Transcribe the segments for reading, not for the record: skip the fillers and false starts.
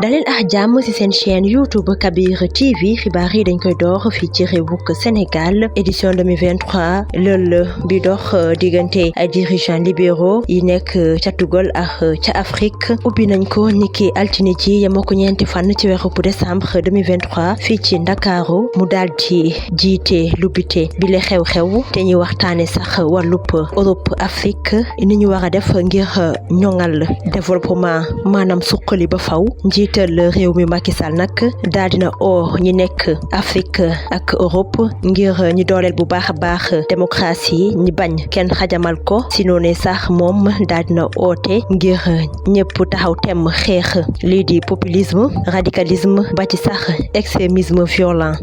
daleen ak jàmm ci seen chaîne YouTube Kabir TV xibaar yi dañ koy door fii ci réewuk Sénégal édition 2023 loolu bi dox diggante ay dirigeants libéraux yi nekk ca Tugal ak ca Afrique ubbi nañ ko niki altine ci yemoo ko ñeenti fan ci weeru décembre 2023 fii ci Ndakaaru mu daal di jiite lubbite bi le xew-xew te ñuy waxtaane sax wàllub Europe Afrique ni ñu war a def ngir ñoŋal développement maanaam suqali ba faw njiital réew mi Macky Sall nag daal dina ñi nekk Afrique ak Europe ngir ñi dooleel bu baax a baax démocratie ñi bañ kenn xajamal ko si noonee sax moom daal dina oote ngir ñëpp taxaw temm xeex lii di populisme radicalisme ba ci sax extrémisme violent.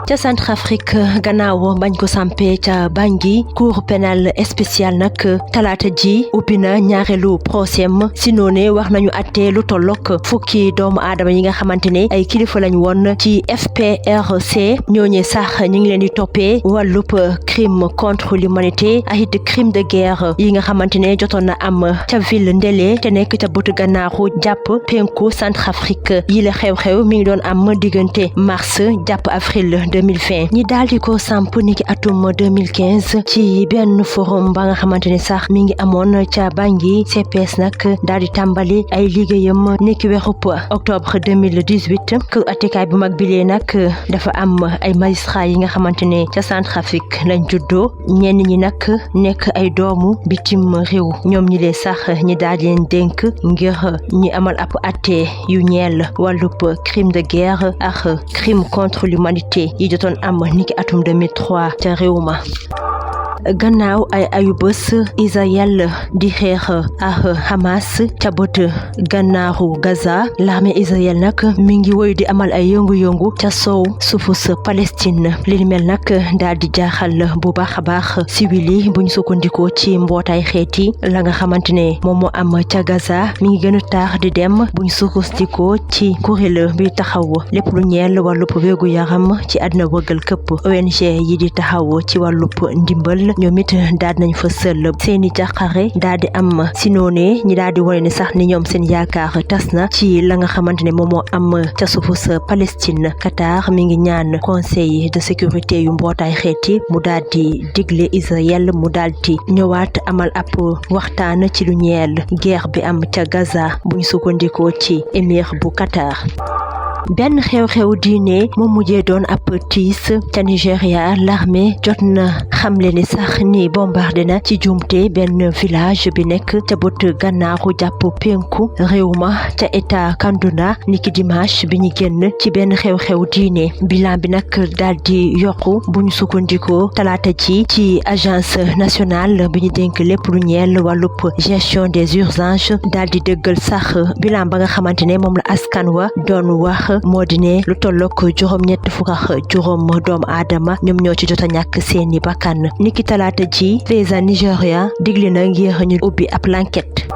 ca Centrafrique gannaaw bañ ko sampee ca Bangui cour pénal spécial nag talaata ji ubbi na ñaareelu procès si noone wax nañu atte lu tollook fukki doomu aadama yi nga xamante ne ay kilifa lañ woon ci FPRC ñooñee sax ñu ngi leen di toppee wàllub crime contre l'humanité ak it crime de guerre yi nga xamante ne jotoon na am ca ville Ndélé te nekk ca bëtu gànnaaru jàpp penku Centrafrique yi la xew-xew mi ngi doon am diggante mars jàpp avril 2020 ñi daal di ko samp niki atum 2015 ci benn forum ba nga xamante ne sax mi ngi amoon ca Bangui CPS nag daal di tàmbali ay liggéeyam niki weeru octobre 2018 kër attekaay bu mag bilee nag dafa am ay magistrat yi nga xamante ne ca Centrafrique lañ juddoo ñenn ñi nag nekk ay doomu bitim réew ñoom ñi lee sax ñi daal di leen dénk ngir ñi amal ab atte yu ñeel wàllub crime de guerre ak crime contre l'humanité yi jotoon am niki atum 2003 ca réew ma gannaaw ay ayubés Israël di xeex ak Hamas ca bët gannaaru Gaza l'armée Israël nag mi ngi woy di amal ay yëngu-yëngu ca sow suufus Palestine li mel nag daal di jaaxal bu baax a baax civil yi bu ñu sukkandikoo ci mbootaay xeeti la nga xamante ne moom moo am ca Gaza mi ngi gën a taax di dem bu ñu sukkandikoo ci kuréel bi taxaw lépp lu ñeel wàllub wérgu yaram ci àddina wëggal këpp ONG yi di taxaw ci wàllub ndimbal ñoom it daal nañ fa sël seeni jàqare daal di am si noonee ñi daal di wane ne sax ni ñoom seen yaakaar tas na ci la nga xamante ne moom moo am ca suufu sa Palestine. Qatar mi ngi ñaan conseil de sécurité yu mbootaay xeeti mu daal di digle Israël mu daal di ñëwaat amal ab waxtaan ci lu ñeel guerre bi am ca Gaza buñ sukkandikoo ci émir bu Qatar. benn xew-xew diine moom mujjee doon ab tiis ca Nigéria l'armée jot na xamle ni sax ni bombardé na ci jumte benn village bi nekk ca bët gànnaaru jàpp penku réew ma ca état Kaduna niki dimanche bi ñu génn ci benn xew-xew diine bilan bi nag daal di yokku bu ñu sukkandikoo talaata ci agence nationale bi ñu dénk lépp lu ñeel wàllub gestion des urgences daal di dëggal sax bilan ba nga xamante ne moom la askan wa doon wax moo di ne lu tollook juróom-ñett fukk ak juróom doomu aadama ñoom ñoo ci jot a ñàkk seeni bakkan niki talaata ji président Nigéria digle na ngir ñu ubbi ab l'enquête.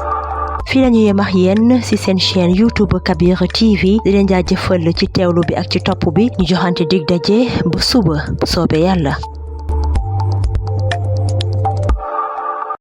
fii la ñu yem ak yéen ci seen chaîne YouTube Kabir TV di leen jaajëfal ci teewlu bi ak ci topp bi ñu joxante dig daje ba suba bu soobee Yàlla.